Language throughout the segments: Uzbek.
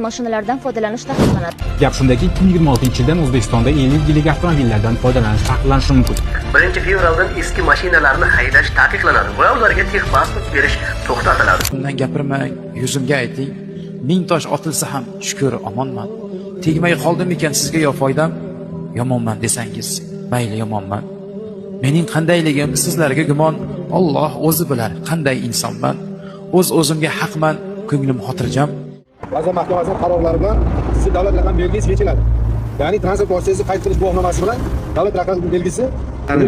mashinalardan foydalanish taqiqlanadi. Gap shundaki, 2026-yildan O'zbekistonda 50 yillik avtomobillardan foydalanish taqiqlanishi mumkin. 1-fevraldan eski mashinalarni haydash taqiqlanadi va ularga texpasport berish to'xtatiladi. Bundan gapirmang, yuzimga ayting. Ming tosh otilsa ham shukr omonman. Tegmay qoldimikan sizga yo foydam? Yomonman desangiz, mayli yomonman. Mening qandayligim sizlarga gumon, Alloh o'zi bilar qanday insonman. O'z o'zimga haqman, ko'nglim xotirjam. Vazirlar Mahkamasining qarorlari bilan sizni davlat raqam belgingiz yechiladi. Ya'ni transport vositasi qayd qilish guvohnomasi bilan davlat raqam belgisi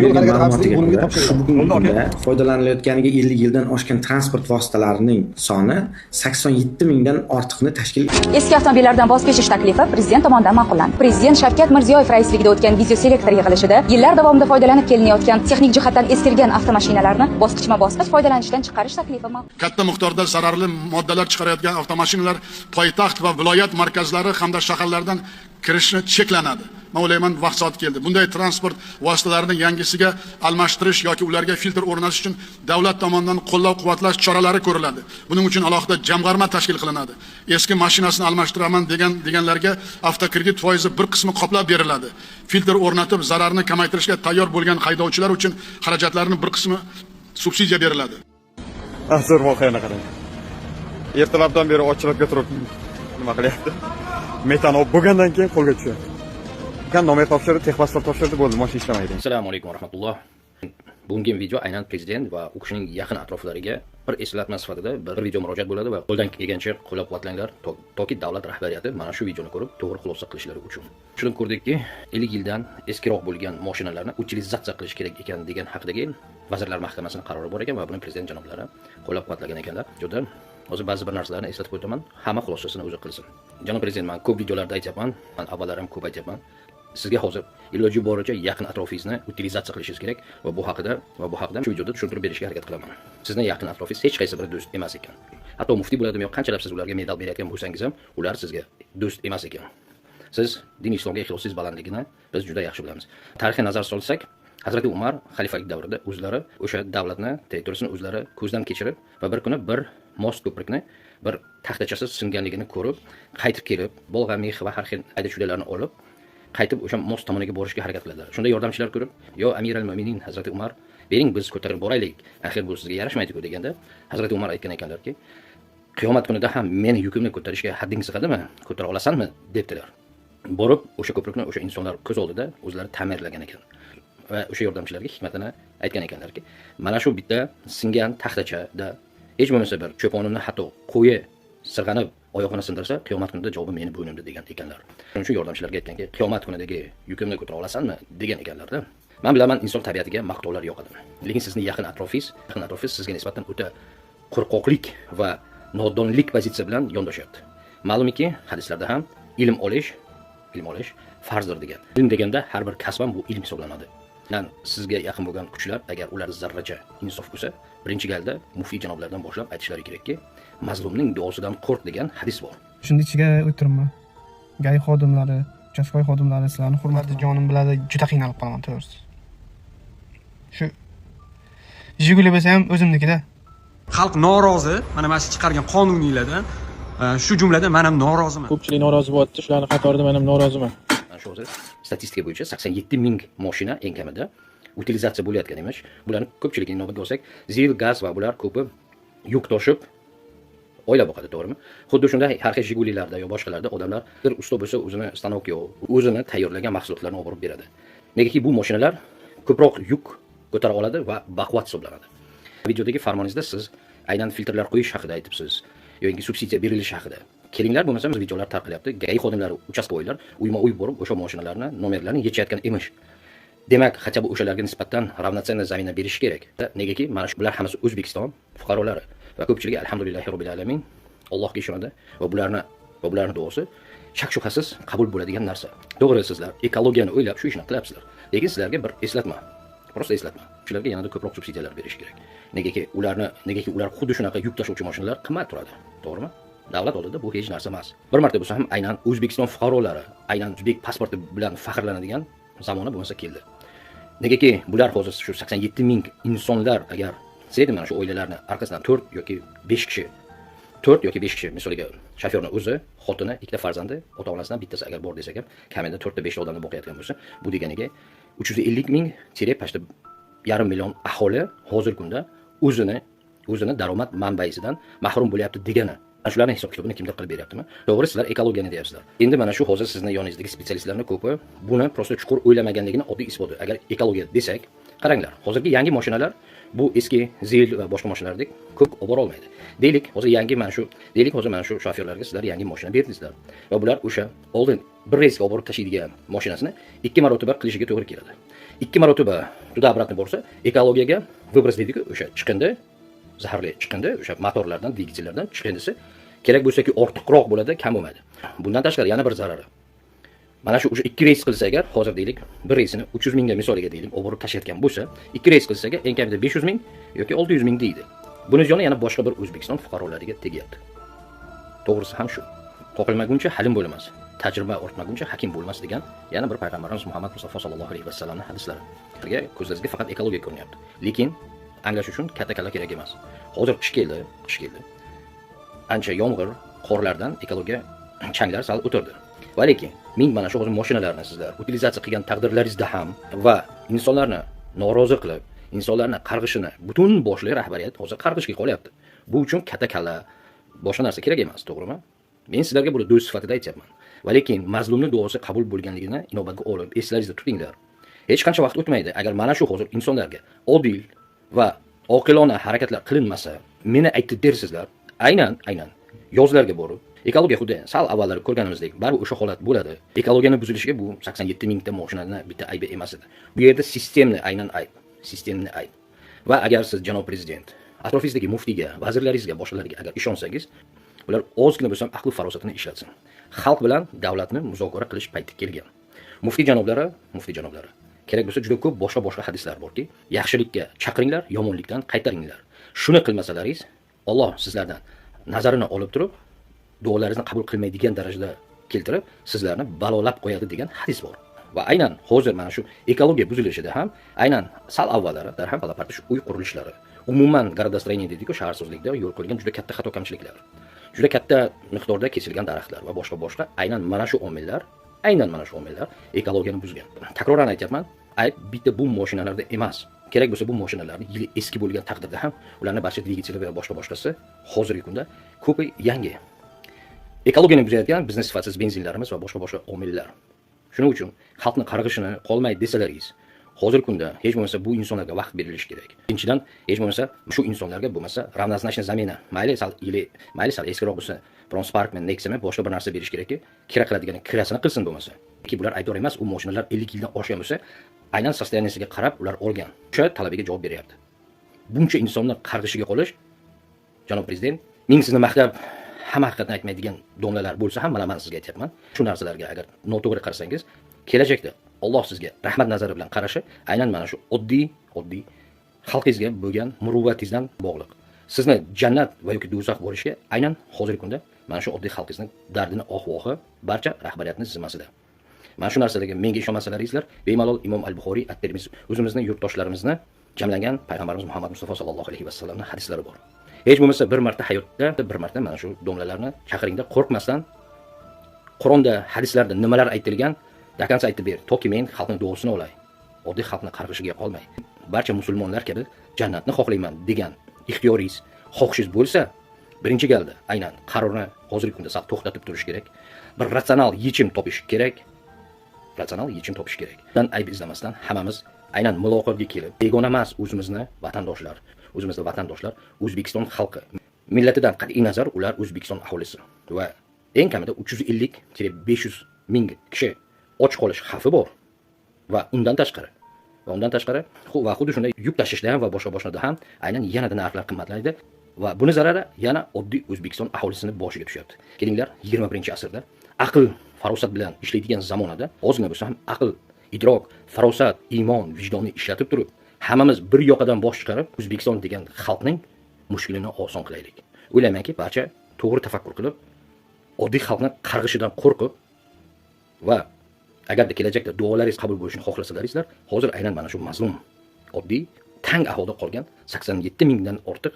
yo'l harakati xavfsizligi bo'limiga shu topshiriladi. Bugungi kunda foydalanilayotganiga 50 yildan oshgan transport vositalarining soni 87 mingdan ortiqni tashkil Eski avtomobillardan voz kechish taklifi prezident tomonidan ma'qullandi. Prezident Shavkat Mirziyoyev raisligida o'tgan videoselektor yig'ilishida yillar davomida foydalanib kelinayotgan texnik jihatdan eskirgan avtomashinalarni bosqichma-bosqich foydalanishdan chiqarish taklifi ma'qullandi. Katta miqdorda zararli moddalar chiqarayotgan avtomashinalar poytaxt va viloyat markazlari hamda shaharlardan kirishni cheklanadi. Men o'ylayman, vaqt soat keldi. Bunday transport vositalarini yangisiga almashtirish yoki ularga filtr o'rnatish uchun davlat tomonidan qo'llab-quvvatlash choralari ko'riladi. Buning uchun alohida jamg'arma tashkil qilinadi. Eski mashinasini almashtiraman deganlarga avtokredit foizi bir qismi qoplab beriladi. Filtr o'rnatib zararni kamaytirishga tayyor bo'lgan haydovchilar uchun xarajatlarning bir qismi subsidiya beriladi. Zo'r voqeani qarang. Ertalabdan beri ochilib turib nima qilyapti? Metan olib bo'lgandan keyin qo'lga tushyapti. Ukam nomer topshirdi, texpasport topshirdi, bo'ldi, mashina ishlamaydi. Assalomu alaykum va rahmatulloh. Bugungi video aynan prezident va u kishining yaqin atroflariga bir eslatma sifatida bir video murojaat bo'ladi va qo'ldan kelgancha qo'llab-quvvatlanglar, toki davlat rahbariyati mana shu videoni ko'rib to'g'ri xulosa qilishlari uchun. Shuni ko'rdikki, 50 yildan eskiroq bo'lgan mashinalarni utilizatsiya qilish kerak ekan degan haqidagi Vazirlar Mahkamasining qarori bor ekan va buni prezident janoblari qo'llab-quvvatlagan ekanlar. Juda hozir ba'zi bir narsalarni eslatib o'taman, hamma xulosasini o'zi qilsin. Janob prezident, men ko'p videolarda aytyapman, men avvallari ham ko'p aytyapman. Sizga hozir iloji boricha yaqin atrofingizni utilizatsiya qilishingiz kerak va bu haqida shu videoda tushuntirib berishga harakat qilaman. Sizni yaqin atrofingiz hech qaysi biri do'st emas ekan. Hatto muftiy bo'ladimi yo qanchalab siz ularga medal berayotgan bo'lsangiz ham, ular sizga do'st emas ekan. Siz din islomga ixlosingiz balandligini biz juda yaxshi bilamiz. Tarixga nazar solsak, Hazrati Umar xalifalik davrida o'zlari o'sha davlatni territoriyasini o'zlari ko'zdan kechirib va bir kuni bir most ko'prikni bir taxtachasi singanligini ko'rib, qaytib kelib, bolg'a, mix va har xil ayda-chuydalarni olib, qaytib o'sha most tomoniga borishga harakat qiladilar. Shunda yordamchilar ko'rib, "Yo Amiral Mo'minin Hazrati Umar, bering biz ko'tarib boraylik. Axir bu sizga yarashmaydi-ku" deganda, Hazrati Umar aytgan ekanlarki, "Qiyomat kunida ham meni yukimni ko'tarishga hadding sig'adimi? Ko'tara olasanmi?" debdilar. Borib o'sha ko'prikni o'sha insonlar ko'z oldida o'zlari ta'mirlagan ekan. Va o'sha yordamchilarga hikmatini aytgan ekanlarki, mana shu bitta singan taxtachada hech bo'lmasa bir cho'ponimni hatto qo'yi sirg'anib oyog'ini sindirsa, qiyomat kunida javobi meni bo'ynimda degan ekanlar. Shuning uchun yordamchilarga aytganki, qiyomat kunidagi yukimni ko'tara olasanmi degan ekanlarda. Men bilaman, inson tabiatiga maqtovlar yoqadi. Lekin sizni yaqin atrofingiz sizga nisbatan o'ta qo'rqoqlik va nodonlik pozitsiya bilan yondashyapti. Ma'lumki, hadislarda ham ilm olish farzdir degan. Ilm deganda har bir kasb ham bu ilm hisoblanadi. Nan sizga yaqin bo'lgan kuchlar agar ular zarracha insof bo'lsa, birinchi galda muftiy janoblardan boshlab aytishlari kerakki, mazlumning duosidan qo'rq degan hadis bor. Shunda ichiga o'tiribman. ГАИ xodimlari, участковый xodimlari, sizlarni hurmatli jonim biladi, juda qiynalib qolaman, to'g'risi. Shu Jiguli bo'lsa ham o'zimnikida. Xalq norozi mana shu chiqargan qonuniylardan, shu jumladan man ham noroziman. Ko'pchilik norozi bo'lyapti, shularni qatorida men ham noroziman. Mana shu hozir statistika bo'yicha 87 ming mashina eng kamida utilizatsiya bo'layotgan emish. Bularni ko'pchiligini inobatga olsak, ZIL, gaz va bular ko'pi yuk toshib oila boqadi, to'g'rimi? Xuddi shunday har xil Jigulilarda yo boshqalarda odamlar bir usta bo'lsa, o'zini stanok yo o'zini tayyorlagan mahsulotlarni olib borib beradi. Negaki bu mashinalar ko'proq yuk ko'tara oladi va baquvvat hisoblanadi. Videodagi farmoningizda siz aynan filtrlar qo'yish haqida aytibsiz yoki subsidiya berilishi haqida. Kelinglar, bo'lmasam videolar tarqalyapti. ГАИ xodimlari, участковый lar uyma-uy borib o'sha mashinalarni nomerlarini yechayotgan emish. Demak, хотя бы o'shalarga nisbatan равноценный замена berish kerak. Negaki mana shu bular hammasi O'zbekiston fuqarolari va ko'pchiligi, alhamdulillahi robbil alamin, Allohga ishonadi va bularni duosi shak shubhasiz qabul bo'ladigan narsa. To'g'ri, sizlar ekologiyani o'ylab shu ishni qilyapsizlar. Lekin sizlarga bir eslatma. Просто eslatma. Shularga yanada ko'proq subsidiyalar berish kerak. Negaki ular xuddi shunaqa yuk tashuvchi mashinalar qimmat turadi. To'g'rimi? Davlat oldida bu hech narsa emas. Bir marta bo'lsa ham aynan O'zbekiston fuqarolari, aynan o'zbek pasporti bilan faxrlanadigan zamona bo'lmasa keldi. Negaki bular hozir shu 87 ming insonlar agar siz mana shu oilalarni orqasidan 4 yoki 5 kishi 4 yoki 5 kishi, misoliga shofyorning o'zi, xotini, ikkita farzandi, ota-onasidan bittasi agar bor desak ham, kamida 4 ta 5 ta odamni boqayotgan bo'lsa, bu deganiga 350 ming tire 1,5 million aholi hozirgi kunda o'zini daromad manbaisidan mahrum bo'lyapti degani. Shularning hisob kitobini kimdir qilib beryaptimi? To'g'ri, sizlar ekologiyani deyapsizlar. Endi mana shu hozir sizni yoningizdagi spetsialistlarning ko'pi buni prosta chuqur o'ylamaganligini oddiy isboti. Agar ekologiya desak, qaranglar, hozirgi yangi mashinalar bu eski ZIL va boshqa mashinalardek ko'p olib bora olmaydi. Deylik, hozir yangi mana shu, deylik, hozir mana shu shofyorlarga sizlar yangi mashina berdingizlar va bular o'sha oldin bir reysga olib borib tashiydigan mashinasini 2 marotaba qilishiga to'g'ri keladi. 2 marotaba juda обратно borsa, ekologiyaga vыброс deydi-ku, o'sha chiqindi, zaharli chiqindi, o'sha motorlardan, dvigatellardan chiqindisi kerak bo'lsa-ki ortiqroq bo'ladi, kam bo'lmaydi. Bundan tashqari yana bir zarari. Mana shu o'sha 2 reys qilsa agar, hozir deylik, bir reysini 300 mingga misoliga deylik, olib borib tashlayotgan bo'lsa, 2 reys qilsa agar eng kamida 500 ming yoki 600 ming deydi. Buni ziyoni yana boshqa bir O'zbekiston fuqarolariga tegyapti. To'g'risi ham shu. Qoqilmaguncha halim bo'lmas, tajriba ortmaguncha hakim bo'lmas degan yana bir payg'ambarimiz Muhammad Mustafa sallallohu alayhi vasallamning hadislari. Sizga ko'zlaringizga faqat ekologiya ko'rinyapti. Lekin anglash uchun katta kalla kerak emas. Hozir qish keldi, qish keldi. Ancha yomg'ir, qorlardan ekologiya changlar sal o'tirdi. Va lekin ming mana shu hozir mashinalarni sizlar utilizatsiya qilgan taqdirlaringizda ham va insonlarni norozi qilib, insonlarni qarg'ishini butun boshli rahbariyat hozir qarg'ishga qolyapti. Bu uchun katta kalla boshqa narsa kerak emas, to'g'rimi? Men sizlarga buni do'st sifatida aytyapman. Va lekin mazlumning duosi qabul bo'lganligini inobatga olib, eslaringizda tutinglar. Hech qancha vaqt o'tmaydi, agar mana shu hozir insonlarga odil va oqilona harakatlar qilinmasa, meni aytdi dersizlar, aynan yozlarga borib, ekologiya xuddi sal avvallari ko'rganimizdek, baribir o'sha holat bo'ladi. Ekologiyani buzilishiga bu 87 mingta mashinani bitta aybi emas edi. Bu yerda sistemni aynan ayb, sistemni ayb. Va agar siz janob prezident, atrofingizdagi muftiyga, vazirlaringizga, boshqalarga agar ishonsangiz, ular ozgina bo'lsa ham aql farosatini ishlatsin. Xalq bilan davlatni muzokara qilish payti kelgan. Muftiy janoblari, kerak bo'lsa juda ko'p boshqa hadislar borki, yaxshilikka chaqiringlar, yomonlikdan qaytaringlar. Shuni qilmasalaringiz, Alloh sizlardan nazarini olib turib, duolaringizni qabul qilmaydigan darajada keltirib, sizlarni balolab qo'yadi degan hadis bor. Va aynan hozir mana shu ekologiya buzilishida ham aynan sal avvallari darham palapartish uy qurilishlari, umuman gorodostroyeniya deydi-ku, shaharsozlikda yo'l qo'yilgan juda katta xato kamchiliklar, juda katta miqdorda kesilgan daraxtlar va boshqa aynan mana shu omillar ekologiyani buzgan. Takroran aytyapman, ayb bitta bu mashinalarda emas. Kerak bo'lsa bu mashinalarni yili eski bo'lgan taqdirda ham ularni barcha dvigateli va boshqasi hozirgi kunda ko'pi yangi. Ekologiyani buzayotgan bizni sifatsiz benzinlarimiz va boshqa omillar. Shuning uchun xalqni qarg'ishini qolmay desalaringiz, hozirgi kunda hech bo'lmasa bu insonlarga vaqt berilishi kerak. Ikkinchidan, hech bo'lmasa shu insonlarga bo'lmasa равнозначная zamena, mayli sal ili, mayli sal eskiroq bo'lsa, Bronze Parkmi, Nexia boshqa bir narsa berish kerakki, kira qiladigan kirasini qilsin bo'lmasa. Ki bular aybdor emas, u mashinalar 50 yildan oshgan bo'lsa, aynan sostoyaniyasiga qarab ular olgan. O'sha talabiga javob beryapti. Buncha insonni qarg'ishiga qolish, janob prezident, men sizni maqtab hamma haqiqatni aytmaydigan domlalar bo'lsa ham, mana men sizga aytyapman. Shu narsalarga agar noto'g'ri qarasangiz, kelajakda Alloh sizga rahmat nazari bilan qarashi aynan mana shu oddiy xalqingizga bo'lgan muruvvatingizdan bog'liq. Sizni jannat va yoki do'zax bo'lishiga aynan hozirgi kunda mana shu oddiy xalqingizning dardini oh-vohi barcha rahbariyatning zimmasida. Mana shu narsalarga menga ishonmasalaringizlar, bemalol Imom Al-Buxoriy, At-Termiziy, o'zimizni yurtdoshlarimizni jamlangan payg'ambarimiz Muhammad Mustafa sallallohu alayhi vasallamning hadislari bor. Hech bo'lmasa bir marta hayotda bir marta mana shu domlalarni chaqiringda qo'rqmasdan Qur'onda, hadislarda nimalar aytilgan, dakansa aytib ber, toki men xalqning duosini olay, oddiy xalqni qarg'ishiga qolmay, barcha musulmonlar kabi jannatni xohlayman degan ixtiyoringiz, xohishingiz bo'lsa, birinchi galda aynan qarorni hozirgi kunda sal to'xtatib turish kerak. Bir ratsional yechim topish kerak. Dan ayb izlamasdan hammamiz aynan muloqotga kelib, begona emas o'zimizni vatandoshlar, O'zbekiston xalqi millatidan qat'iy nazar ular O'zbekiston aholisi va eng kamida 350-500 ming kishi och qolish xavfi bor va undan tashqari va xuddi shunday yuk tashishda ham va boshqa-boshqada ham aynan yanada narxlar qimmatlaydi va buni zarari yana oddiy O'zbekiston aholisini boshiga tushyapti. Kelinglar, 21-asrda aql, farosat bilan ishlaydigan zamonada ozgina bo'lsa ham aql, idrok, farosat, iymon, vijdonni ishlatib turib, hammamiz bir yoqadan bosh chiqarib, O'zbekiston degan xalqning mushkulini oson qilaylik. O'ylaymanki, barcha to'g'ri tafakkur qilib, oddiy xalqni qarg'ishidan qo'rqib va agarda kelajakda duolaringiz qabul bo'lishini xohlasalaringizlar, hozir aynan mana shu mazlum, oddiy, tang ahvolda qolgan 87 mingdan ortiq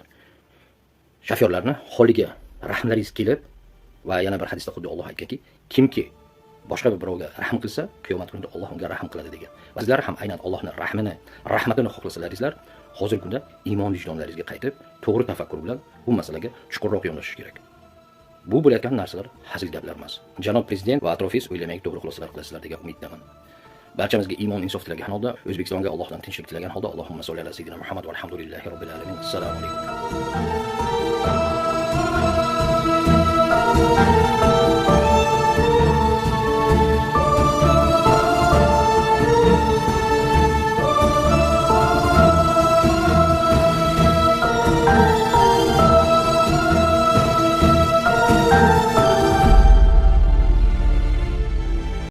shofyorlarni holiga Rahmlaringiz kelib va yana bir hadisda xuddi Alloh aytganki, kimki boshqa bir birovga rahm qilsa, qiyomat kunida Alloh unga rahm qiladi degan. Va sizlar ham aynan Allohning rahmini, rahmatini xohlasalaringizlar, hozirgi kunda iymon vijdonlaringizga qaytib, to'g'ri tafakkur bilan bu masalaga chuqurroq yondashish kerak. Bu bo'layotgan narsalar hazil gaplar emas. Janob prezident va atrofingiz o'ylamay to'g'ri xulosalar qilasizlar degan umiddaman. Barchamizga iymon insof tilagan holda, O'zbekistonga Allohdan tinchlik tilagan holda, Allohumma solli ala sayyidina Muhammad valhamdulillahi robbil alamin. Assalomu alaykum.